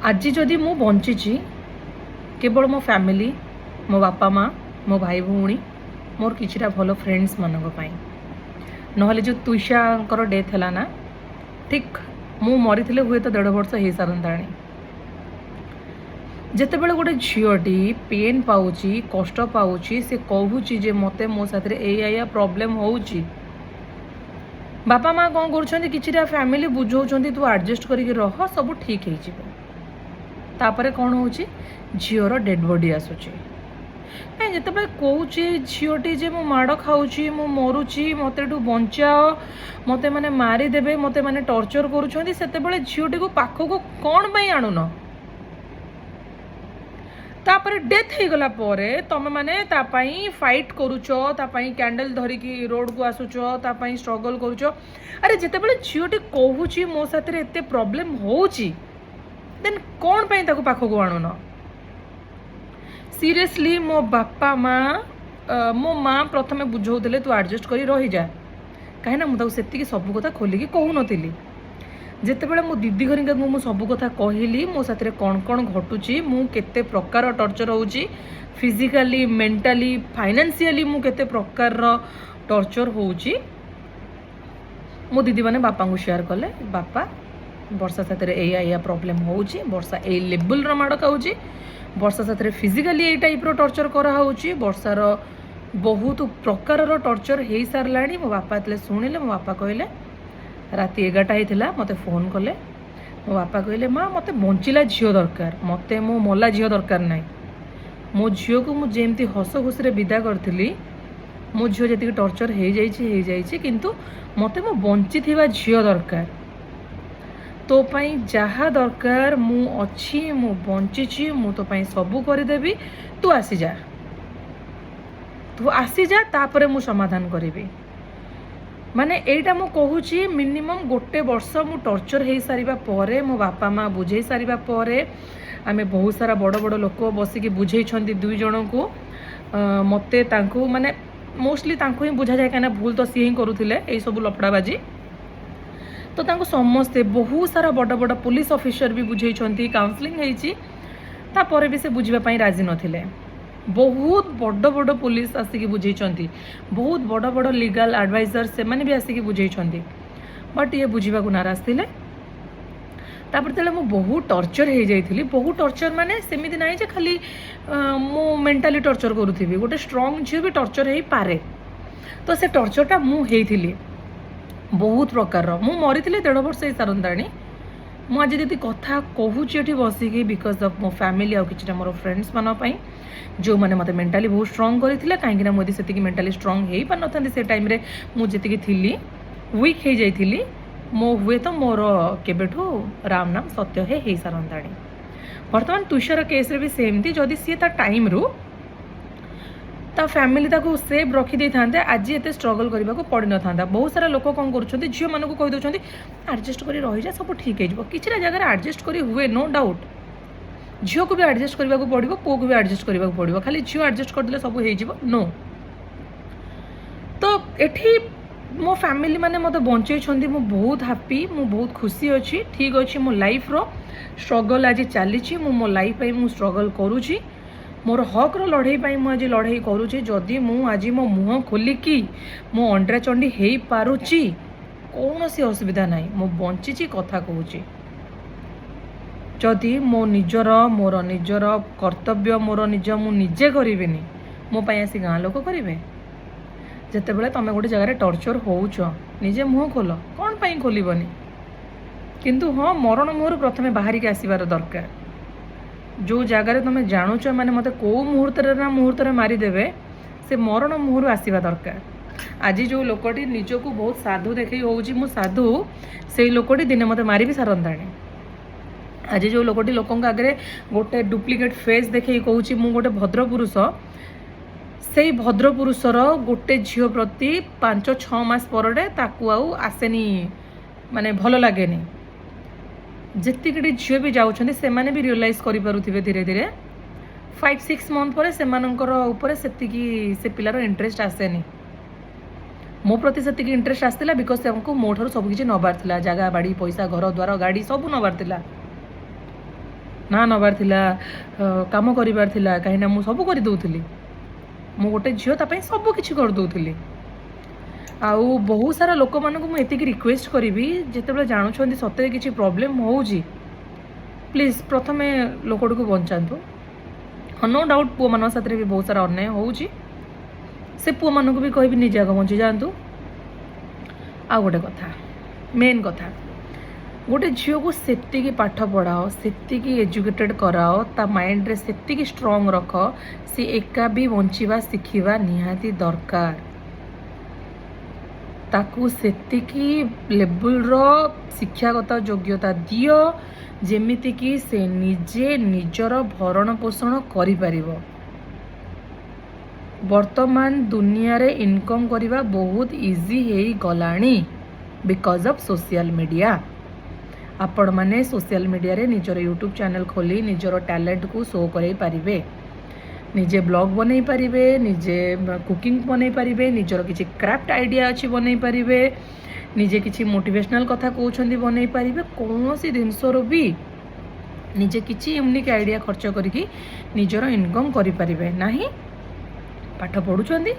ଆଜି ଯଦି ମୁଁ ବଞ୍ଚିଛି, କେବଳ ମୋ ଫ୍ୟାମିଲି, ମୋ ବାପା ମା, ମୋ ଭାଇ ଭଉଣୀ, ମୋର କିଛିଟା ଭଲ ଫ୍ରେଣ୍ଡସ୍ ମାନଙ୍କ ପାଇଁ। ନହେଲେ ଯେଉଁ ତୁଷାଙ୍କର ଡେଥ୍ ହେଲା ନା, ଠିକ୍ ମୁଁ ମରିଥିଲେ ହୁଏତ ଦେଢ଼ ବର୍ଷ ହେଇସାରନ୍ତାଣି। ଯେତେବେଳେ ଗୋଟେ ଝିଅଟି ପେନ୍ ପାଉଛି, କଷ୍ଟ ପାଉଛି, ସେ କହୁଛି ଯେ ମୋତେ ମୋ ସାଥିରେ ଏଇଆ ଏଇଆ ପ୍ରୋବ୍ଲେମ୍ ହେଉଛି, ବାପା ମା କ'ଣ କରୁଛନ୍ତି, କିଛିଟା ଫ୍ୟାମିଲି ବୁଝାଉଛନ୍ତି, ତୁ ଆଡ଼ଜଷ୍ଟ କରିକି ରହ, ସବୁ ଠିକ୍ ହେଇଯିବ। ତାପରେ କ'ଣ ହେଉଛି? ଝିଅର ଡେଡ଼୍ ବଡି ଆସୁଛି। କାଇଁ, ଯେତେବେଳେ କହୁଛି ଝିଅଟି ଯେ ମୁଁ ମାଡ଼ ଖାଉଛି, ମୁଁ ମରୁଛି, ମୋତେ ଏଠୁ ବଞ୍ଚାଅ, ମୋତେ ମାନେ ମାରିଦେବେ, ମୋତେ ମାନେ ଟର୍ଚର କରୁଛନ୍ତି, ସେତେବେଳେ ଝିଅଟିକୁ ପାଖକୁ କ'ଣ ପାଇଁ ଆଣୁନ? ତାପରେ ଡେଥ୍ ହେଇଗଲା ପରେ ତମେ ମାନେ ତା ପାଇଁ ଫାଇଟ୍ କରୁଛ, ତା ପାଇଁ କ୍ୟାଣ୍ଡେଲ୍ ଧରିକି ରୋଡ଼କୁ ଆସୁଛ, ତା ପାଇଁ ଷ୍ଟ୍ରଗଲ୍ କରୁଛ। ଆରେ, ଯେତେବେଳେ ଝିଅଟି କହୁଛି ମୋ ସାଥିରେ ଏତେ ପ୍ରୋବ୍ଲେମ୍ ହେଉଛି, ଦେନ୍ କ'ଣ ପାଇଁ ତାକୁ ପାଖକୁ ଆଣୁନ? ସିରିୟସଲି, ମୋ ବାପା ମା, ମୋ ମା ପ୍ରଥମେ ବୁଝାଉଥିଲେ, ତୁ ଆଡ଼ଜଷ୍ଟ କରି ରହିଯା। କାହିଁକିନା ମୁଁ ତାକୁ ସେତିକି ସବୁ କଥା ଖୋଲିକି କହୁନଥିଲି। ଯେତେବେଳେ ମୋ ଦିଦି ଘରିକାଙ୍କୁ ମୁଁ ସବୁ କଥା କହିଲି, ମୋ ସାଥିରେ କ'ଣ କ'ଣ ଘଟୁଛି, ମୁଁ କେତେ ପ୍ରକାର ଟର୍ଚର ହେଉଛି, ଫିଜିକାଲି, ମେଣ୍ଟାଲି, ଫାଇନାନ୍ସିଆଲି ମୁଁ କେତେ ପ୍ରକାରର ଟର୍ଚର ହେଉଛି, ମୋ ଦିଦିମାନେ ବାପାଙ୍କୁ ସେୟାର କଲେ, ବାପା, ବର୍ଷା ସାଥିରେ ଏଇଆ ଏଇଆ ପ୍ରୋବ୍ଲେମ୍ ହେଉଛି, ବର୍ଷା ଏଇ ଲେବୁଲ୍ର ମାଡ଼ ଖାଉଛି, ବର୍ଷା ସାଥିରେ ଫିଜିକାଲି ଏଇ ଟାଇପ୍ର ଟର୍ଚର କରାହେଉଛି, ବର୍ଷାର ବହୁତ ପ୍ରକାରର ଟର୍ଚର ହେଇସାରିଲାଣି। ମୋ ବାପା ଯେତେବେଳେ ଶୁଣିଲେ, ମୋ ବାପା କହିଲେ, ରାତି 11ଟା ହେଇଥିଲା, ମୋତେ ଫୋନ୍ କଲେ। ମୋ ବାପା କହିଲେ, ମା, ମୋତେ ବଞ୍ଚିଲା ଝିଅ ଦରକାର, ମୋତେ ମୋ ମଲା ଝିଅ ଦରକାର ନାହିଁ। ମୋ ଝିଅକୁ ମୁଁ ଯେମିତି ହସ ଖୁସିରେ ବିଦା କରିଥିଲି, ମୋ ଝିଅ ଯେତିକି ଟର୍ଚର ହେଇଯାଇଛି ହେଇଯାଇଛି, କିନ୍ତୁ ମୋତେ ମୋ ବଞ୍ଚିଥିବା ଝିଅ ଦରକାର। ତୋ ପାଇଁ ଯାହା ଦରକାର, ମୁଁ ଅଛି, ମୁଁ ବଞ୍ଚିଛି, ମୁଁ ତୋ ପାଇଁ ସବୁ କରିଦେବି। ତୁ ଆସିଯା, ତୁ ଆସିଯା, ତାପରେ ମୁଁ ସମାଧାନ କରିବି। ମାନେ ଏଇଟା ମୁଁ କହୁଛି, ମିନିମମ୍ ଗୋଟେ ବର୍ଷ ମୁଁ ଟର୍ଚର ହେଇସାରିବା ପରେ, ମୋ ବାପା ମା ବୁଝେଇ ସାରିବା ପରେ, ଆମେ ବହୁତ ସାରା ବଡ଼ ବଡ଼ ଲୋକ ବସିକି ବୁଝେଇଛନ୍ତି ଦୁଇ ଜଣଙ୍କୁ, ମୋତେ, ତାଙ୍କୁ, ମାନେ ମୋଷ୍ଟଲି ତାଙ୍କୁ ହିଁ ବୁଝାଯାଏ, କାହିଁକିନା ଭୁଲ ତ ସିଏ ହିଁ କରୁଥିଲେ ଏଇସବୁ ଲଫଡ଼ାବାଜି। ତ ତାଙ୍କୁ ସମସ୍ତେ, ବହୁତ ସାରା ବଡ଼ ବଡ଼ ପୋଲିସ ଅଫିସର ବି ବୁଝେଇଛନ୍ତି, କାଉନସିଲିଂ ହେଇଛି, ତାପରେ ବି ସେ ବୁଝିବା ପାଇଁ ରାଜି ନଥିଲେ। ବହୁତ ବଡ଼ ବଡ଼ ପୋଲିସ ଆସିକି ବୁଝେଇଛନ୍ତି, ବହୁତ ବଡ଼ ବଡ଼ ଲିଗାଲ ଆଡ଼ଭାଇଜର ସେମାନେ ବି ଆସିକି ବୁଝେଇଛନ୍ତି, ବଟ୍ ଇଏ ବୁଝିବାକୁ ନାରାଜ ଥିଲେ। ତାପରେ ଯେତେବେଳେ ମୁଁ ବହୁତ ଟର୍ଚର ହେଇଯାଇଥିଲି, ବହୁତ ଟର୍ଚର ମାନେ ସେମିତି ନାହିଁ ଯେ ଖାଲି ମୁଁ ମେଣ୍ଟାଲି ଟର୍ଚର କରୁଥିବି। ଗୋଟେ ଷ୍ଟ୍ରଙ୍ଗ ଝିଅ ବି ଟର୍ଚର ହେଇପାରେ। ତ ସେ ଟର୍ଚରଟା ମୁଁ ହେଇଥିଲି ବହୁତ ପ୍ରକାରର। ମୁଁ ମରିଥିଲି ଦେଢ଼ ବର୍ଷ ହେଇସାରନ୍ତାଣି। ମୁଁ ଆଜି ଯଦି କଥା କହୁଛି ଏଠି ବସିକି, because of ମୋ ଫ୍ୟାମିଲି ଆଉ କିଛିଟା ମୋର ଫ୍ରେଣ୍ଡସ୍ ମାନଙ୍କ ପାଇଁ, ଯେଉଁମାନେ ମୋତେ ମେଣ୍ଟାଲି ବହୁତ ଷ୍ଟ୍ରଙ୍ଗ କରିଥିଲେ। କାହିଁକିନା ମୁଁ ଯଦି ସେତିକି ମେଣ୍ଟାଲି ଷ୍ଟ୍ରଙ୍ଗ ହେଇପାରିନଥାନ୍ତି, ସେ ଟାଇମ୍ରେ ମୁଁ ଯେତିକି ଥିଲି, ୱିକ୍ ହେଇଯାଇଥିଲି, ମୋ ହୁଏତ ମୋର କେବେଠୁ ରାମ ନାମ ସତ୍ୟ ହେଇସାରନ୍ତାଣି। ବର୍ତ୍ତମାନ ତୁଷାର କେସ୍ରେ ବି ସେମିତି। ଯଦି ସିଏ ତା ଟାଇମ୍ରୁ ତା ଫ୍ୟାମିଲି ତାକୁ ସେଫ୍ ରଖିଦେଇଥାନ୍ତେ, ଆଜି ଏତେ ଷ୍ଟ୍ରଗଲ୍ କରିବାକୁ ପଡ଼ିନଥାନ୍ତା। ବହୁତ ସାରା ଲୋକ କ'ଣ କରୁଛନ୍ତି, ଝିଅମାନଙ୍କୁ କହିଦେଉଛନ୍ତି, ଆଡ଼ଜଷ୍ଟ କରି ରହିଯା, ସବୁ ଠିକ୍ ହେଇଯିବ। କିଛିଟା ଜାଗାରେ ଆଡ଼ଜଷ୍ଟ କରି ହୁଏ, ନୋ ଡାଉଟ୍। ଝିଅକୁ ବି ଆଡ଼ଜଷ୍ଟ କରିବାକୁ ପଡ଼ିବ, ପୁଅକୁ ବି ଆଡ଼ଜଷ୍ଟ କରିବାକୁ ପଡ଼ିବ। ଖାଲି ଝିଅ ଆଡ଼ଜଷ୍ଟ କରିଦେଲେ ସବୁ ହେଇଯିବ, ନୋ। ତ ଏଠି ମୋ ଫ୍ୟାମିଲି ମାନେ ମୋତେ ବଞ୍ଚେଇଛନ୍ତି। ମୁଁ ବହୁତ ହାପି, ମୁଁ ବହୁତ ଖୁସି ଅଛି। ଠିକ୍ ଅଛି, ମୋ ଲାଇଫ୍ର ଷ୍ଟ୍ରଗଲ୍ ଆଜି ଚାଲିଛି। ମୁଁ ମୋ ଲାଇଫ୍ ପାଇଁ ମୁଁ ଷ୍ଟ୍ରଗଲ୍ କରୁଛି। ମୋର ହକ୍ର ଲଢ଼େଇ ପାଇଁ ମୁଁ ଆଜି ଲଢ଼େଇ କରୁଛି। ଯଦି ମୁଁ ଆଜି ମୋ ମୁହଁ ଖୋଲିକି ମୁଁ ଅଣ୍ଡିରା ଚଣ୍ଡୀ ହେଇପାରୁଛି, କୌଣସି ଅସୁବିଧା ନାହିଁ। ମୁଁ ବଞ୍ଚିଛି, କଥା କହୁଛି। ଯଦି ମୋ ନିଜର, ମୋର ନିଜର କର୍ତ୍ତବ୍ୟ ମୋର ନିଜ ମୁଁ ନିଜେ କରିବିନି, ମୋ ପାଇଁ ଆସି ଗାଁ ଲୋକ କରିବେ? ଯେତେବେଳେ ତମେ ଗୋଟେ ଜାଗାରେ ଟର୍ଚର ହେଉଛ, ନିଜେ ମୁହଁ ଖୋଲ। କ'ଣ ପାଇଁ ଖୋଲିବନି? କିନ୍ତୁ ହଁ, ମରଣ ମୁହଁରୁ ପ୍ରଥମେ ବାହାରିକି ଆସିବାର ଦରକାର। ଯେଉଁ ଜାଗାରେ ତମେ ଜାଣୁଛ ମାନେ ମୋତେ କେଉଁ ମୁହୂର୍ତ୍ତରେ ନା ମୁହୂର୍ତ୍ତରେ ମାରିଦେବେ, ସେ ମରଣ ମୁହଁରୁ ଆସିବା ଦରକାର। ଆଜି ଯେଉଁ ଲୋକଟି ନିଜକୁ ବହୁତ ସାଧୁ ଦେଖେଇ ହେଉଛି, ମୁଁ ସାଧୁ, ସେଇ ଲୋକଟି ଦିନେ ମୋତେ ମାରି ବି ସାରନ୍ତାଣି। ଆଜି ଯେଉଁ ଲୋକଟି ଲୋକଙ୍କ ଆଗରେ ଗୋଟେ ଡୁପ୍ଲିକେଟ୍ ଫେସ୍ ଦେଖେଇ କହୁଛି ମୁଁ ଗୋଟେ ଭଦ୍ର ପୁରୁଷ, ସେଇ ଭଦ୍ର ପୁରୁଷର ଗୋଟେ ଝିଅ ପ୍ରତି 5-6 ମାସ ପରେ ତାକୁ ଆଉ ଆସେନି, ମାନେ ଭଲ ଲାଗେନି। ଯେତିକିଟି ଝିଅ ବି ଯାଉଛନ୍ତି, ସେମାନେ ବି ରିଅଲାଇଜ୍ କରିପାରୁଥିବେ ଧୀରେ ଧୀରେ, 5-6 ମନ୍ଥ ପରେ ସେମାନଙ୍କର ଉପରେ ସେତିକି ସେ ପିଲାର ଇଣ୍ଟରେଷ୍ଟ ଆସେନି। ମୋ ପ୍ରତି ସେତିକି ଇଣ୍ଟରେଷ୍ଟ ଆସିଥିଲା, because ତାଙ୍କୁ ମୋ ଠାରୁ ସବୁ କିଛି ନେବାର ଥିଲା, ଜାଗା, ବାଡ଼ି, ପଇସା, ଘର ଦ୍ୱାର, ଗାଡ଼ି ସବୁ ନେବାର ଥିଲା। ନା ନେବାର ଥିଲା, କାମ କରିବାର ଥିଲା, କାହିଁକିନା ମୁଁ ସବୁ କରିଦେଉଥିଲି। ମୁଁ ଗୋଟେ ଝିଅ, ତା ପାଇଁ ସବୁ କିଛି କରିଦେଉଥିଲି। ଆଉ ବହୁତ ସାରା ଲୋକମାନଙ୍କୁ ମୁଁ ଏତିକି ରିକ୍ୱେଷ୍ଟ କରିବି, ଯେତେବେଳେ ଜାଣୁଛନ୍ତି ସତରେ କିଛି ପ୍ରୋବ୍ଲେମ୍ ହେଉଛି, ପ୍ଲିଜ୍ ପ୍ରଥମେ ଲୋକଟିକୁ ବଞ୍ଚାନ୍ତୁ। ହଁ, ନୋ ଡାଉଟ୍, ପୁଅମାନଙ୍କ ସାଥିରେ ବି ବହୁତ ସାରା ଅନ୍ୟାୟ ହେଉଛି। ସେ ପୁଅମାନଙ୍କୁ ବି କହିବି, ନିଜେ ଆଗ ବଞ୍ଚି ଯାଆନ୍ତୁ। ଆଉ ଗୋଟେ କଥା, ମେନ୍ କଥା, ଗୋଟେ ଝିଅକୁ ସେତିକି ପାଠ ପଢ଼ାଅ, ସେତିକି ଏଜୁକେଟେଡ଼ କରାଅ, ତା ମାଇଣ୍ଡରେ ସେତିକି ଷ୍ଟ୍ରଙ୍ଗ ରଖ, ସେ ଏକା ବି ବଞ୍ଚିବା ଶିଖିବା ନିହାତି ଦରକାର। ତାକୁ ସେତିକି ଲେବୁଲର ଶିକ୍ଷାଗତ ଯୋଗ୍ୟତା ଦିଅ, ଯେମିତିକି ସେ ନିଜେ ନିଜର ଭରଣ ପୋଷଣ କରିପାରିବ। ବର୍ତ୍ତମାନ ଦୁନିଆରେ ଇନକମ୍ କରିବା ବହୁତ ଇଜି ହେଇଗଲାଣି because of social media. ଆପଣମାନେ ସୋସିଆଲ ମିଡ଼ିଆରେ ନିଜର ୟୁଟ୍ୟୁବ୍ ଚ୍ୟାନେଲ୍ ଖୋଲି ନିଜର ଟ୍ୟାଲେଣ୍ଟକୁ ଶୋ କରାଇ ପାରିବେ, ନିଜେ ବ୍ଲଗ୍ ବନେଇ ପାରିବେ, ନିଜେ କୁକିଂ ବନେଇ ପାରିବେ, ନିଜର କିଛି କ୍ରାଫ୍ଟ ଆଇଡ଼ିଆ ଅଛି ବନେଇ ପାରିବେ, ନିଜେ କିଛି ମୋଟିଭେସନାଲ୍ କଥା କହୁଛନ୍ତି ବନେଇ ପାରିବେ। କୌଣସି ଜିନିଷର ବି ନିଜେ କିଛି ୟୁନିକ୍ ଆଇଡ଼ିଆ ଖର୍ଚ୍ଚ କରିକି ନିଜର ଇନକମ୍ କରିପାରିବେ। ନାହିଁ, ପାଠ ପଢ଼ୁଛନ୍ତି,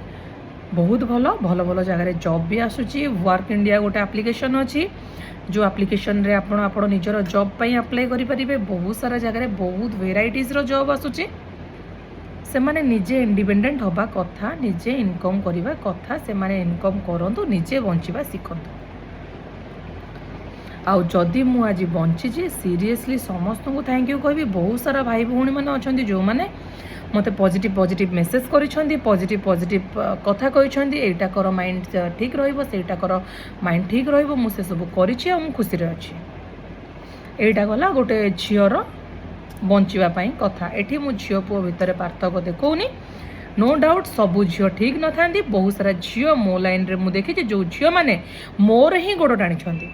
ବହୁତ ଭଲ, ଭଲ ଭଲ ଜାଗାରେ ଜବ୍ ବି ଆସୁଛି। ୱାର୍କ ଇଣ୍ଡିଆ ଗୋଟେ ଆପ୍ଲିକେସନ୍ ଅଛି, ଯେଉଁ ଆପ୍ଲିକେସନ୍ରେ ଆପଣ ଆପଣ ନିଜର ଜବ୍ ପାଇଁ ଆପ୍ଲାଏ କରିପାରିବେ। ବହୁତ ସାରା ଜାଗାରେ ବହୁତ ଭେରାଇଟିଜ୍ର ଜବ୍ ଆସୁଛି। ସେମାନେ ନିଜେ ଇଣ୍ଡିପେଣ୍ଡେଣ୍ଟ ହେବା କଥା, ନିଜେ ଇନକମ୍ କରିବା କଥା। ସେମାନେ ଇନକମ୍ କରନ୍ତୁ, ନିଜେ ବଞ୍ଚିବା ଶିଖନ୍ତୁ। ଆଉ ଯଦି ମୁଁ ଆଜି ବଞ୍ଚିଛି, ସିରିୟସଲି ସମସ୍ତଙ୍କୁ thank you କହିବି। ବହୁତ ସାରା ଭାଇ ଭଉଣୀମାନେ ଅଛନ୍ତି, ଯେଉଁମାନେ ମୋତେ ପଜିଟିଭ୍ ପଜିଟିଭ୍ ମେସେଜ୍ କରିଛନ୍ତି, ପଜିଟିଭ୍ ପଜିଟିଭ୍ କଥା କହିଛନ୍ତି, ଏଇଟା କର, ମାଇଣ୍ଡ ଠିକ୍ ରହିବ, ସେଇଟା କର, ମାଇଣ୍ଡ ଠିକ୍ ରହିବ। ମୁଁ ସେସବୁ କରିଛି ଆଉ ମୁଁ ଖୁସିରେ ଅଛି। ଏଇଟା ଗଲା ଗୋଟେ ଝିଅର ବଞ୍ଚିବା ପାଇଁ କଥା। ଏଠି ମୁଁ ଝିଅ ପୁଅ ଭିତରେ ପାର୍ଥକ୍ୟ ଦେଖାଉନି। ନୋ ଡାଉଟ୍, ସବୁ ଝିଅ ଠିକ୍ ନଥାନ୍ତି। ବହୁତ ସାରା ଝିଅ ମୋ ଲାଇନ୍ରେ ମୁଁ ଦେଖିଛି, ଯେଉଁ ଝିଅମାନେ ମୋର ହିଁ ଗୋଡ଼ ଟାଣିଛନ୍ତି।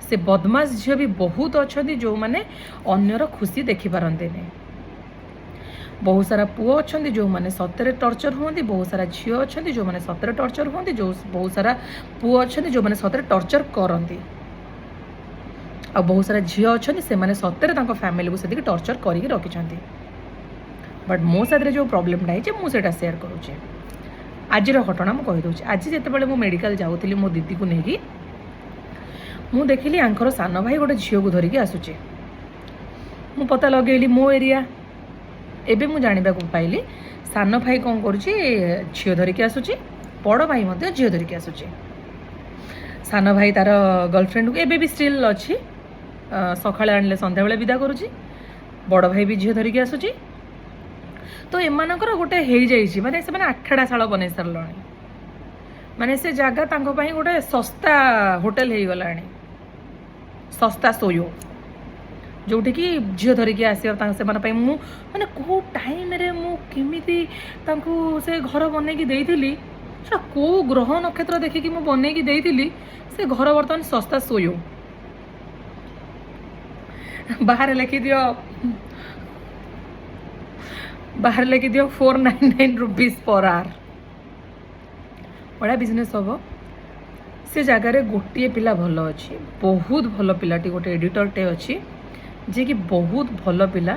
ସେ ବଦମାସ ଝିଅ ବି ବହୁତ ଅଛନ୍ତି, ଯେଉଁମାନେ ଅନ୍ୟର ଖୁସି ଦେଖିପାରନ୍ତିନି। ବହୁତ ସାରା ପୁଅ ଅଛନ୍ତି, ଯେଉଁମାନେ ସତରେ ଟର୍ଚର ହୁଅନ୍ତି। ବହୁତ ସାରା ଝିଅ ଅଛନ୍ତି, ଯେଉଁମାନେ ସତରେ ଟର୍ଚର ହୁଅନ୍ତି। ଯେଉଁ ବହୁତ ସାରା ପୁଅ ଅଛନ୍ତି, ଯେଉଁମାନେ ସତରେ ଟର୍ଚର କରନ୍ତି। ଆଉ ବହୁତ ସାରା ଝିଅ ଅଛନ୍ତି, ସେମାନେ ସତରେ ତାଙ୍କ ଫ୍ୟାମିଲିକୁ ସେତିକି ଟର୍ଚର କରିକି ରଖିଛନ୍ତି। ବଟ୍ ମୋ ସାଥିରେ ଯେଉଁ ପ୍ରୋବ୍ଲେମଟା ହେଇଛି, ମୁଁ ସେଇଟା ସେୟାର କରୁଛି। ଆଜିର ଘଟଣା ମୁଁ କହିଦେଉଛି। ଆଜି ଯେତେବେଳେ ମୁଁ ମେଡ଼ିକାଲ ଯାଉଥିଲି ମୋ ଦିଦିକୁ ନେଇକି, ମୁଁ ଦେଖିଲି ୟାଙ୍କର ସାନ ଭାଇ ଗୋଟେ ଝିଅକୁ ଧରିକି ଆସୁଛି। ମୁଁ ପତା ଲଗେଇଲି, ମୋ ଏରିଆ। ଏବେ ମୁଁ ଜାଣିବାକୁ ପାଇଲି, ସାନ ଭାଇ କ'ଣ କରୁଛି? ଝିଅ ଧରିକି ଆସୁଛି। ବଡ଼ ଭାଇ ମଧ୍ୟ ଝିଅ ଧରିକି ଆସୁଛି। ସାନ ଭାଇ ତାର ଗର୍ଲଫ୍ରେଣ୍ଡକୁ ଏବେ ବି ଷ୍ଟିଲ୍ ଅଛି, ସକାଳେ ଆଣିଲେ ସନ୍ଧ୍ୟାବେଳେ ବିଦା କରୁଛି। ବଡ଼ ଭାଇ ବି ଝିଅ ଧରିକି ଆସୁଛି। ତ ଏମାନଙ୍କର ଗୋଟେ ହେଇଯାଇଛି, ମାନେ ସେମାନେ ଆଠଡ଼ା ଶାଳ ବନେଇ ସାରିଲଣି। ମାନେ ସେ ଜାଗା ତାଙ୍କ ପାଇଁ ଗୋଟେ ଶସ୍ତା ହୋଟେଲ ହେଇଗଲାଣି, ଶସ୍ତା ସୋୟୋ, ଯେଉଁଠିକି ଝିଅ ଧରିକି ଆସିବା ତାଙ୍କ ସେମାନଙ୍କ ପାଇଁ। ମୁଁ ମାନେ କେଉଁ ଟାଇମ୍ରେ ମୁଁ କେମିତି ତାଙ୍କୁ ସେ ଘର ବନେଇକି ଦେଇଥିଲି, ସେଟା କେଉଁ ଗ୍ରହ ନକ୍ଷତ୍ର ଦେଖିକି ମୁଁ ବନେଇକି ଦେଇଥିଲି, ସେ ଘର ବର୍ତ୍ତମାନ ଶସ୍ତା ସୋୟୋ। ବାହାରେ ଲେଖିଦିଅ, ବାହାରେ ଲେଖିଦିଅ ₹499 per hour। ବଢ଼ିଆ ବିଜନେସ୍ ହେବ। ସେ ଜାଗାରେ ଗୋଟିଏ ପିଲା ଭଲ ଅଛି, ବହୁତ ଭଲ ପିଲାଟି। ଗୋଟେ ଏଡ଼ିଟରଟେ ଅଛି, ଯିଏକି ବହୁତ ଭଲ ପିଲା।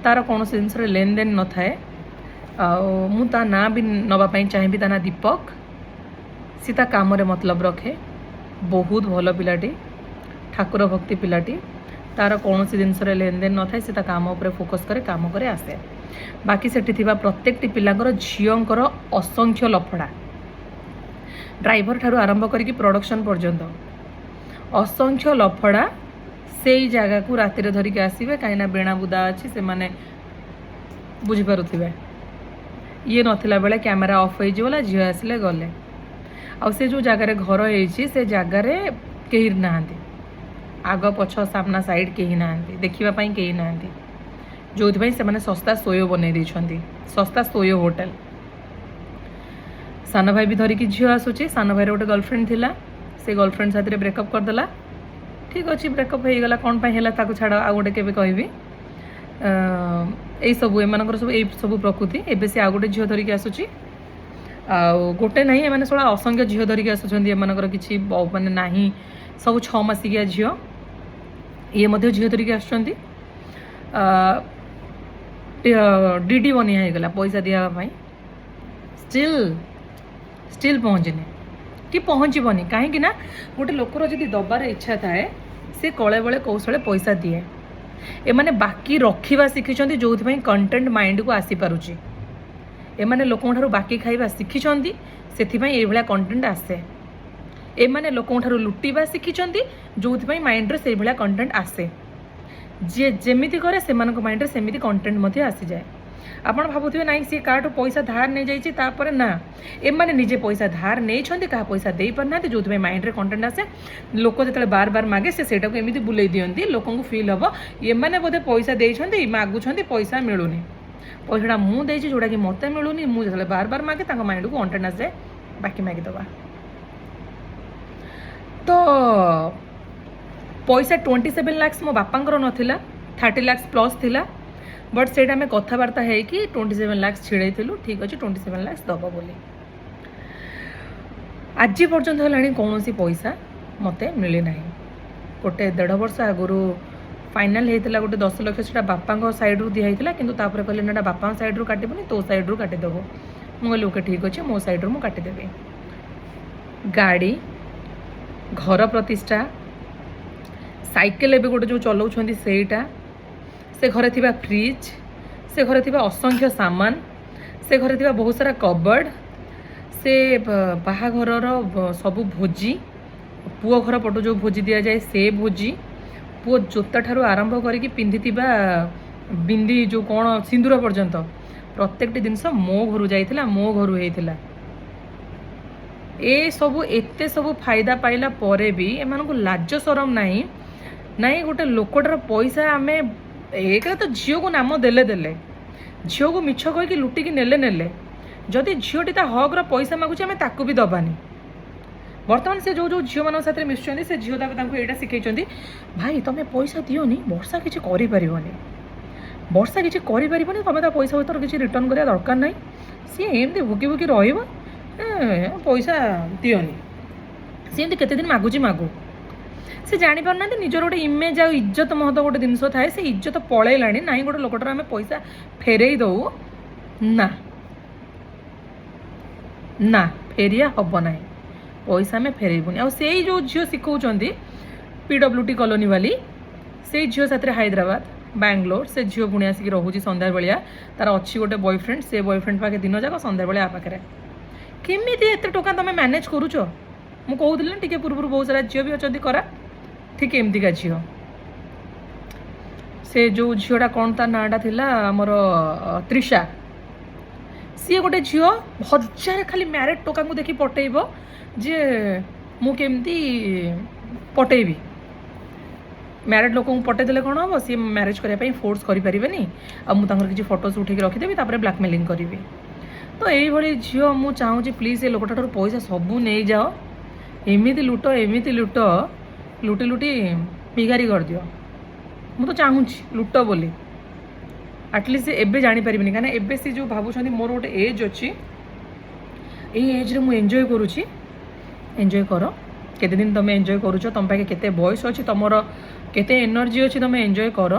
ତାର କୌଣସି ଜିନିଷରେ ଲେନଦେନ ନଥାଏ। ଆଉ ମୁଁ ତା ନାଁ ବି ନେବା ପାଇଁ ଚାହିଁବି। ତା ନାଁ ଦୀପକ। ସେ ତା କାମରେ ମତଲବ ରଖେ। ବହୁତ ଭଲ ପିଲାଟି, ଠାକୁର ଭକ୍ତି ପିଲାଟି। ତାର କୌଣସି ଜିନିଷରେ ଲେନଦେନ ନଥାଏ। ସେ ତା କାମ ଉପରେ ଫୋକସ୍ କରେ, କାମ କରେ, ଆସେ। ବାକି ସେଠି ଥିବା ପ୍ରତ୍ୟେକଟି ପିଲାଙ୍କର ଝିଅଙ୍କର ଅସଂଖ୍ୟ ଲଫଡ଼ା। ଡ୍ରାଇଭର ଠାରୁ ଆରମ୍ଭ କରିକି ପ୍ରଡକ୍ସନ୍ ପର୍ଯ୍ୟନ୍ତ ଅସଂଖ୍ୟ ଲଫଡ଼ା। ସେଇ ଜାଗାକୁ ରାତିରେ ଧରିକି ଆସିବେ, କାହିଁକିନା ବେଣା ବୁଦା ଅଛି, ସେମାନେ ବୁଝିପାରୁଥିବେ। ଇଏ ନଥିଲା ବେଳେ କ୍ୟାମେରା ଅଫ୍ ହେଇଯିଗଲା, ଝିଅ ଆସିଲେ, ଗଲେ। ଆଉ ସେ ଯେଉଁ ଜାଗାରେ ଘର ହେଇଛି, ସେ ଜାଗାରେ କେହି ନାହାନ୍ତି। ଆଗ, ପଛ, ସାମ୍ନା, ସାଇଡ଼୍ କେହି ନାହାନ୍ତି, ଦେଖିବା ପାଇଁ କେହି ନାହାନ୍ତି। ଯେଉଁଥିପାଇଁ ସେମାନେ ଶସ୍ତା ସୋୟୋ ବନେଇ ଦେଇଛନ୍ତି, ଶସ୍ତା ସୋୟୋ ହୋଟେଲ। ସାନ ଭାଇ ବି ଧରିକି ଝିଅ ଆସୁଛି। ସାନ ଭାଇର ଗୋଟେ ଗର୍ଲଫ୍ରେଣ୍ଡ ଥିଲା, ସେ ଗର୍ଲଫ୍ରେଣ୍ଡ ସାଥିରେ ବ୍ରେକଅପ୍ କରିଦେଲା। ଠିକ୍ ଅଛି, ବ୍ରେକଅପ୍ ହେଇଗଲା, କ'ଣ ପାଇଁ ହେଲା ତାକୁ ଛାଡ଼, ଆଉ ଗୋଟେ କେବେ କହିବି। ଏଇସବୁ ଏମାନଙ୍କର ସବୁ ଏଇ ସବୁ ପ୍ରକୃତି। ଏବେ ସେ ଆଉ ଗୋଟେ ଝିଅ ଧରିକି ଆସୁଛି। ଆଉ ଗୋଟେ ନାହିଁ, ଏମାନେ ଶଳା ଅସଂଖ୍ୟ ଝିଅ ଧରିକି ଆସୁଛନ୍ତି। ଏମାନଙ୍କର କିଛି ମାନେ ନାହିଁ, ସବୁ 6 ମାସିକିଆ ଝିଅ। ଇଏ ମଧ୍ୟ ଝିଅ ଧରିକି ଆସୁଛନ୍ତି। ଡିଡି ବନିଆ ହେଇଗଲା ପଇସା ଦିଆ ହେବା ପାଇଁ। ଷ୍ଟିଲ୍ ଷ୍ଟିଲ୍ ପହଞ୍ଚିନି କି ପହଞ୍ଚିବନି। କାହିଁକି ନା ଗୋଟେ ଲୋକର ଯଦି ଦେବାର ଇଚ୍ଛା ଥାଏ, ସେ କଳେ ବଳେ କୌଶଳେ ପଇସା ଦିଏ। ଏମାନେ ବାକି ରଖିବା ଶିଖିଛନ୍ତି, ଯେଉଁଥିପାଇଁ କଣ୍ଟେଣ୍ଟ ମାଇଣ୍ଡକୁ ଆସିପାରୁଛି। ଏମାନେ ଲୋକଙ୍କ ଠାରୁ ବାକି ଖାଇବା ଶିଖିଛନ୍ତି, ସେଥିପାଇଁ ଏଇଭଳିଆ କଣ୍ଟେଣ୍ଟ ଆସେ। ଏମାନେ ଲୋକଙ୍କ ଠାରୁ ଲୁଟିବା ଶିଖିଛନ୍ତି, ଯେଉଁଥିପାଇଁ ମାଇଣ୍ଡରେ ସେଇଭଳିଆ କଣ୍ଟେଣ୍ଟ ଆସେ। ଯିଏ ଯେମିତି କରେ, ସେମାନଙ୍କ ମାଇଣ୍ଡରେ ସେମିତି କଣ୍ଟେଣ୍ଟ ମଧ୍ୟ ଆସିଯାଏ। ଆପଣ ଭାବୁଥିବେ, ନାଇଁ, ସିଏ କାହାଠୁ ପଇସା ଧାର ନେଇଯାଇଛି ତାପରେ। ନା, ଏମାନେ ନିଜେ ପଇସା ଧାର ନେଇଛନ୍ତି, କାହା ପଇସା ଦେଇପାରୁନାହାନ୍ତି, ଯେଉଁଥିପାଇଁ ମାଇଣ୍ଡରେ କଣ୍ଟେଣ୍ଟ ଆସେ। ଲୋକ ଯେତେବେଳେ ବାର ବାର ମାଗେ, ସେ ସେଇଟାକୁ ଏମିତି ବୁଲେଇ ଦିଅନ୍ତି, ଲୋକଙ୍କୁ ଫିଲ୍ ହେବ ଏମାନେ ବୋଧେ ପଇସା ଦେଇଛନ୍ତି, ମାଗୁଛନ୍ତି, ପଇସା ମିଳୁନି। ପଇସାଟା ମୁଁ ଦେଇଛି, ଯେଉଁଟାକି ମୋତେ ମିଳୁନି। ମୁଁ ଯେତେବେଳେ ବାର ବାର ମାଗେ, ତାଙ୍କ ମାଇଣ୍ଡକୁ କଣ୍ଟେଣ୍ଟ ଆସେ, ବାକି ମାଗିଦେବା। ତ ପଇସା 27 ଲାକ୍ସ ମୋ ବାପାଙ୍କର ନଥିଲା, 30 ଲାକ୍ସ ପ୍ଲସ୍ ଥିଲା। ବଟ୍ ସେଇଟା ଆମେ କଥାବାର୍ତ୍ତା ହେଇକି 27 ଲାକ୍ସ ଛିଡ଼େଇଥିଲୁ। ଠିକ୍ ଅଛି, 27 ଲାକ୍ସ ଦେବ ବୋଲି। ଆଜି ପର୍ଯ୍ୟନ୍ତ ହେଲାଣି, କୌଣସି ପଇସା ମୋତେ ମିଳିନାହିଁ। ଗୋଟେ ଦେଢ଼ ବର୍ଷ ଆଗରୁ ଫାଇନାଲ୍ ହେଇଥିଲା ଗୋଟେ 10 ଲକ୍ଷ। ସେଇଟା ବାପାଙ୍କ ସାଇଡ଼ରୁ ଦିଆହେଇଥିଲା। କିନ୍ତୁ ତାପରେ କହିଲେ, ନା, ଏଇଟା ବାପାଙ୍କ ସାଇଡ଼ରୁ କାଟିବୁନି, ତୋ ସାଇଡ଼ରୁ କାଟିଦେବୁ। ମୁଁ କହିଲି, ଓକେ, ଠିକ୍ ଅଛି, ମୋ ସାଇଡ଼ରୁ ମୁଁ କାଟିଦେବି। ଗାଡ଼ି, ଘର ପ୍ରତିଷ୍ଠା, ସାଇକେଲ ଏବେ ଗୋଟେ ଯେଉଁ ଚଲାଉଛନ୍ତି ସେଇଟା, ସେ ଘରେ ଥିବା ଫ୍ରିଜ୍, ସେ ଘରେ ଥିବା ଅସଂଖ୍ୟ ସାମାନ, ସେ ଘରେ ଥିବା ବହୁତ ସାରା କବର୍ଡ଼, ସେ ବାହାଘରର ସବୁ ଭୋଜି, ପୁଅ ଘର ପଟୁ ଯେଉଁ ଭୋଜି ଦିଆଯାଏ ସେ ଭୋଜି, ପୁଅ ଜୋତା ଠାରୁ ଆରମ୍ଭ କରିକି ପିନ୍ଧିଥିବା ବିନ୍ଦି ଯେଉଁ କ'ଣ ସିନ୍ଦୁର ପର୍ଯ୍ୟନ୍ତ, ପ୍ରତ୍ୟେକଟି ଜିନିଷ ମୋ ଘରୁ ଯାଇଥିଲା, ମୋ ଘରୁ ହେଇଥିଲା। ଏସବୁ ଏତେ ସବୁ ଫାଇଦା ପାଇଲା ପରେ ବି ଏମାନଙ୍କୁ ଲାଜ ସରମ ନାହିଁ। ନାଇଁ, ଗୋଟେ ଲୋକଟାର ପଇସା ଆମେ ଏକରେ ତ ଝିଅକୁ ନାମ ଦେଲେ ଦେଲେ, ଝିଅକୁ ମିଛ କହିକି ଲୁଟିକି ନେଲେ ନେଲେ, ଯଦି ଝିଅଟି ତା ହକ୍ର ପଇସା ମାଗୁଛି, ଆମେ ତାକୁ ବି ଦେବାନି। ବର୍ତ୍ତମାନ ସେ ଯେଉଁ ଯେଉଁ ଝିଅମାନଙ୍କ ସାଥିରେ ମିଶୁଛନ୍ତି, ସେ ଝିଅ ତାକୁ ତାଙ୍କୁ ଏଇଟା ଶିଖେଇଛନ୍ତି, ଭାଇ, ତମେ ପଇସା ଦିଅନି, ବର୍ଷା କିଛି କରିପାରିବନି, ବର୍ଷା କିଛି କରିପାରିବନି। ତମେ ତା ପଇସା ପତ୍ର କିଛି ରିଟର୍ନ କରିବା ଦରକାର ନାହିଁ। ସିଏ ଏମିତି ଭୁକି ଭୁକି ରହିବ, ପଇସା ଦିଅନି। ସିଏ ଏମିତି କେତେ ଦିନ ମାଗୁଛି ମାଗୁ। ସେ ଜାଣିପାରୁନାହାନ୍ତି, ନିଜର ଗୋଟେ ଇମେଜ୍ ଆଉ ଇଜ୍ଜତ ମହତ ଗୋଟେ ଜିନିଷ ଥାଏ, ସେ ଇଜ୍ଜତ ପଳେଇଲାଣି। ନାଇଁ, ଗୋଟେ ଲୋକଟାର ଆମେ ପଇସା ଫେରେଇ ଦଉ। ନା ନା, ଫେରିଆ ହେବ ନାହିଁ, ପଇସା ଆମେ ଫେରେଇବୁନି। ଆଉ ସେଇ ଯେଉଁ ଝିଅ ଶିଖଉଛନ୍ତି, PWT colony ବାଲି, ସେଇ ଝିଅ ସାଥିରେ ହାଇଦ୍ରାବାଦ, ବାଙ୍ଗଲୋର ସେ ଝିଅ ପୁଣି ଆସିକି ରହୁଛି। ସନ୍ଧ୍ୟାବେଳିଆ ତାର ଅଛି ଗୋଟେ ବୟଫ୍ରେଣ୍ଡ, ସେ ବୟଫ୍ରେଣ୍ଡ ପାଖେ ଦିନ ଯାକ, ସନ୍ଧ୍ୟାବେଳେ ଆ ପାଖରେ। କେମିତି ଏତେ ଟଙ୍କା ତମେ ମ୍ୟାନେଜ୍ କରୁଛ? ମୁଁ କହୁଥିଲି ନା ଟିକେ ପୂର୍ବରୁ, ବହୁତ ସାରା ଝିଅ ବି ଅଛନ୍ତି ଖରାପ। ଠିକ୍ ଏମିତିକା ଝିଅ ସେ ଯେଉଁ ଝିଅଟା, କ'ଣ ତା ନାଁଟା ଥିଲା ଆମର, ତ୍ରିଷା। ସିଏ ଗୋଟେ ଝିଅ, ହଜାରେ ଖାଲି ମ୍ୟାରେଡ୍ ଟୋକାଙ୍କୁ ଦେଖି ପଟେଇବ ଯେ ମୁଁ କେମିତି ପଟେଇବି। ମ୍ୟାରେଡ୍ ଲୋକଙ୍କୁ ପଟେଇ ଦେଲେ କ'ଣ ହେବ? ସିଏ ମ୍ୟାରେଜ୍ କରିବା ପାଇଁ ଫୋର୍ସ କରିପାରିବେନି, ଆଉ ମୁଁ ତାଙ୍କର କିଛି ଫଟୋସ୍ ଉଠେଇକି ରଖିଦେବି, ତାପରେ ବ୍ଲାକମେଲିଂ କରିବି। ତ ଏଇଭଳି ଝିଅ, ମୁଁ ଚାହୁଁଛି, ପ୍ଲିଜ୍ ଏ ଲୋକଟା ଠାରୁ ପଇସା ସବୁ ନେଇଯାଅ। ଏମିତି ଲୁଟ, ଏମିତି ଲୁଟ, ଲୁଟି ଲୁଟି ଭିଗାରି କରିଦିଅ। ମୁଁ ତ ଚାହୁଁଛି ଲୁଟ ବୋଲି। ଆଟଲିଷ୍ଟ ସେ ଏବେ ଜାଣିପାରିବେନି, କାହିଁକିନା ଏବେ ସେ ଯେଉଁ ଭାବୁଛନ୍ତି ମୋର ଗୋଟେ ଏଜ୍ ଅଛି, ଏଇ ଏଜ୍ରେ ମୁଁ ଏନ୍ଜୟ କରୁଛି। ଏନ୍ଜୟ କର। କେତେ ଦିନ ତୁମେ ଏନ୍ଜୟ କରୁଛ? ତୁମ ପାଖେ କେତେ ବୟସ ଅଛି, ତୁମର କେତେ ଏନର୍ଜି ଅଛି, ତୁମେ ଏନ୍ଜୟ କର,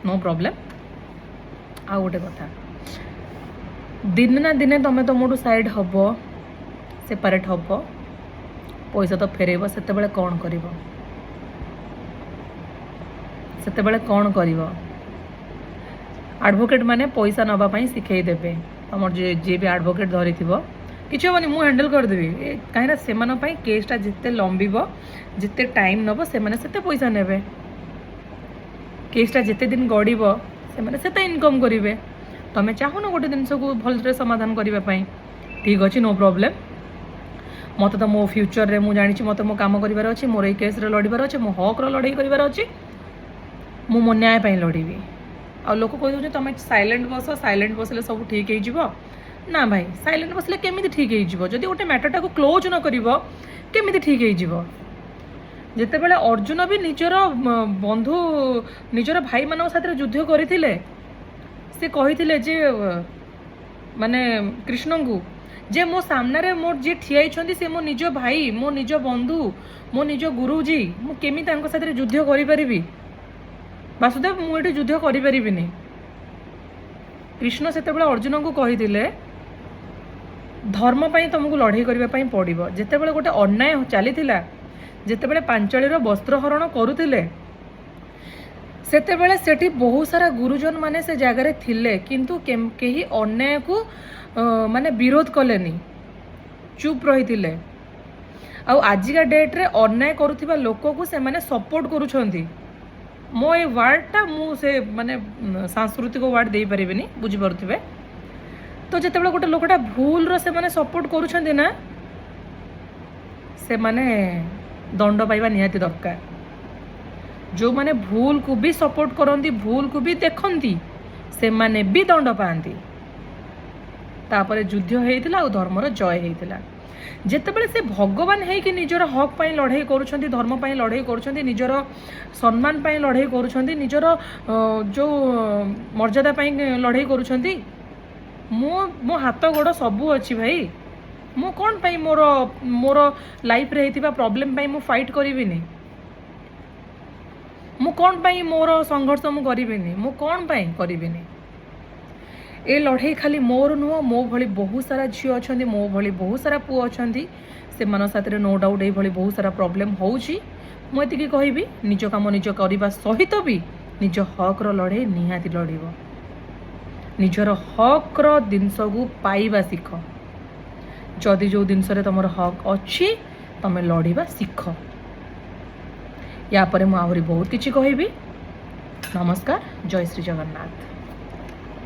ନୋ ପ୍ରୋବ୍ଲେମ୍। ଆଉ ଗୋଟେ କଥା, ଦିନେ ନା ଦିନେ ତୁମେ ତୁମଠୁ ସାଇଡ଼୍ ହେବ, ସେପାରେଟ୍ ହେବ, ପଇସା ତ ଫେରେଇବ। ସେତେବେଳେ କ'ଣ କରିବ? ସେତେବେଳେ କ'ଣ କରିବ? ଆଡ଼ଭୋକେଟ୍ ମାନେ ପଇସା ନେବା ପାଇଁ ଶିଖେଇ ଦେବେ। ତୁମର ଯିଏ ଯିଏ ବି ଆଡ଼ଭୋକେଟ୍ ଧରିଥିବ, କିଛି ହେବନି, ମୁଁ ହ୍ୟାଣ୍ଡେଲ୍ କରିଦେବି। କାହିଁକିନା ସେମାନଙ୍କ ପାଇଁ କେସ୍ଟା ଯେତେ ଲମ୍ବିବ, ଯେତେ ଟାଇମ୍ ନେବ, ସେମାନେ ସେତେ ପଇସା ନେବେ। କେସ୍ଟା ଯେତେ ଦିନ ଗଡ଼ିବ, ସେମାନେ ସେତେ ଇନକମ୍ କରିବେ। ତମେ ଚାହୁଁନ ଗୋଟେ ଜିନିଷକୁ ଭଲରେ ସମାଧାନ କରିବା ପାଇଁ। ଠିକ୍ ଅଛି, ନୋ ପ୍ରୋବ୍ଲେମ୍। ମୋତେ ତ ମୋ ଫ୍ୟୁଚରରେ ମୁଁ ଜାଣିଛି, ମୋତେ ମୋ କାମ କରିବାର ଅଛି, ମୋର ଏଇ କେସ୍ରେ ଲଢ଼ିବାର ଅଛି, ମୋ ହକ୍ର ଲଢ଼େଇ କରିବାର ଅଛି, ମୁଁ ମୋ ନ୍ୟାୟ ପାଇଁ ଲଢ଼ିବି। ଆଉ ଲୋକ କହିଦେଉଛନ୍ତି, ତୁମେ ସାଇଲେଣ୍ଟ ବସ, ସାଇଲେଣ୍ଟ ବସିଲେ ସବୁ ଠିକ୍ ହେଇଯିବ। ନା ଭାଇ, ସାଇଲେଣ୍ଟ ବସିଲେ କେମିତି ଠିକ୍ ହେଇଯିବ? ଯଦି ଗୋଟେ ମ୍ୟାଟରଟାକୁ କ୍ଲୋଜ୍ ନ କରିବ, କେମିତି ଠିକ୍ ହେଇଯିବ? ଯେତେବେଳେ ଅର୍ଜୁନ ବି ନିଜର ବନ୍ଧୁ, ନିଜର ଭାଇମାନଙ୍କ ସାଥିରେ ଯୁଦ୍ଧ କରିଥିଲେ, ସେ କହିଥିଲେ ଯେ ମାନେ କୃଷ୍ଣଙ୍କୁ ଯେ ମୋ ସାମ୍ନାରେ ମୋର ଯିଏ ଠିଆ ହେଇଛନ୍ତି, ସେ ମୋ ନିଜ ଭାଇ, ମୋ ନିଜ ବନ୍ଧୁ, ମୋ ନିଜ ଗୁରୁଜୀ, ମୁଁ କେମିତି ତାଙ୍କ ସାଥିରେ ଯୁଦ୍ଧ କରିପାରିବି? ବାସୁଦେବ, ମୁଁ ଏଠି ଯୁଦ୍ଧ କରିପାରିବିନି। କୃଷ୍ଣ ସେତେବେଳେ ଅର୍ଜୁନଙ୍କୁ କହିଥିଲେ, ଧର୍ମ ପାଇଁ ତୁମକୁ ଲଢ଼େଇ କରିବା ପାଇଁ ପଡ଼ିବ। ଯେତେବେଳେ ଗୋଟେ ଅନ୍ୟାୟ ଚାଲିଥିଲା, ଯେତେବେଳେ ପାଞ୍ଚାଳିର ବସ୍ତ୍ରହରଣ କରୁଥିଲେ, ସେତେବେଳେ ସେଠି ବହୁତ ସାରା ଗୁରୁଜନ ମାନେ ସେ ଜାଗାରେ ଥିଲେ, କିନ୍ତୁ କେହି ଅନ୍ୟାୟକୁ ମାନେ ବିରୋଧ କଲେନି, ଚୁପ୍ ରହିଥିଲେ। ଆଉ ଆଜିକା ଡେଟ୍ରେ ଅନ୍ୟାୟ କରୁଥିବା ଲୋକକୁ ସେମାନେ ସପୋର୍ଟ କରୁଛନ୍ତି। ମୋ ଏ ୱାର୍ଡ଼ଟା ମୁଁ ସେ ମାନେ ସାଂସ୍କୃତିକ ୱାର୍ଡ଼ ଦେଇପାରିବିନି, ବୁଝିପାରୁଥିବେ ତ। ଯେତେବେଳେ ଗୋଟେ ଲୋକଟା ଭୁଲର ସେମାନେ ସପୋର୍ଟ କରୁଛନ୍ତି ନା, ସେମାନେ ଦଣ୍ଡ ପାଇବା ନିହାତି ଦରକାର। ଯେଉଁମାନେ ଭୁଲକୁ ବି ସପୋର୍ଟ କରନ୍ତି, ଭୁଲକୁ ବି ଦେଖନ୍ତି, ସେମାନେ ବି ଦଣ୍ଡ ପାଆନ୍ତି। ତାପରେ ଯୁଦ୍ଧ ହେଇଥିଲା ଆଉ ଧର୍ମର ଜୟ ହେଇଥିଲା। ଯେତେବେଳେ ସେ ଭଗବାନ ହେଇକି ନିଜର ହକ୍ ପାଇଁ ଲଢ଼େଇ କରୁଛନ୍ତି, ଧର୍ମ ପାଇଁ ଲଢ଼େଇ କରୁଛନ୍ତି, ନିଜର ସମ୍ମାନ ପାଇଁ ଲଢ଼େଇ କରୁଛନ୍ତି, ନିଜର ଯେଉଁ ମର୍ଯ୍ୟାଦା ପାଇଁ ଲଢ଼େଇ କରୁଛନ୍ତି, ମୁଁ ମୋ ହାତ ଗୋଡ଼ ସବୁ ଅଛି ଭାଇ, ମୁଁ କ'ଣ ପାଇଁ ମୋର ମୋର ଲାଇଫ୍ରେ ହେଇଥିବା ପ୍ରୋବ୍ଲେମ୍ ପାଇଁ ମୁଁ ଫାଇଟ୍ କରିବିନି? ମୁଁ କ'ଣ ପାଇଁ ମୋର ସଂଘର୍ଷ ମୁଁ କରିବିନି? ମୁଁ କ'ଣ ପାଇଁ କରିବିନି? ଏ ଲଢ଼େଇ ଖାଲି ମୋର ନୁହଁ, ମୋ ଭଳି ବହୁତ ସାରା ଝିଅ ଅଛନ୍ତି, ମୋ ଭଳି ବହୁତ ସାରା ପୁଅ ଅଛନ୍ତି। ସେମାନଙ୍କ ସାଥିରେ ନୋ ଡାଉଟ୍ ଏଇଭଳି ବହୁତ ସାରା ପ୍ରୋବ୍ଲେମ୍ ହେଉଛି। ମୁଁ ଏତିକି କହିବି, ନିଜ କାମ ନିଜ କରିବା ସହିତ ବି ନିଜ ହକ୍ର ଲଢ଼େଇ ନିହାତି ଲଢ଼ିବ। ନିଜର ହକ୍ର ଜିନିଷକୁ ପାଇବା ଶିଖ। ଯଦି ଯେଉଁ ଜିନିଷରେ ତୁମର ହକ୍ ଅଛି, ତୁମେ ଲଢ଼ିବା ଶିଖ। ୟା ପରେ ମୁଁ ଆହୁରି ବହୁତ କିଛି କହିବି। ନମସ୍କାର, ଜୟ ଶ୍ରୀ ଜଗନ୍ନାଥ।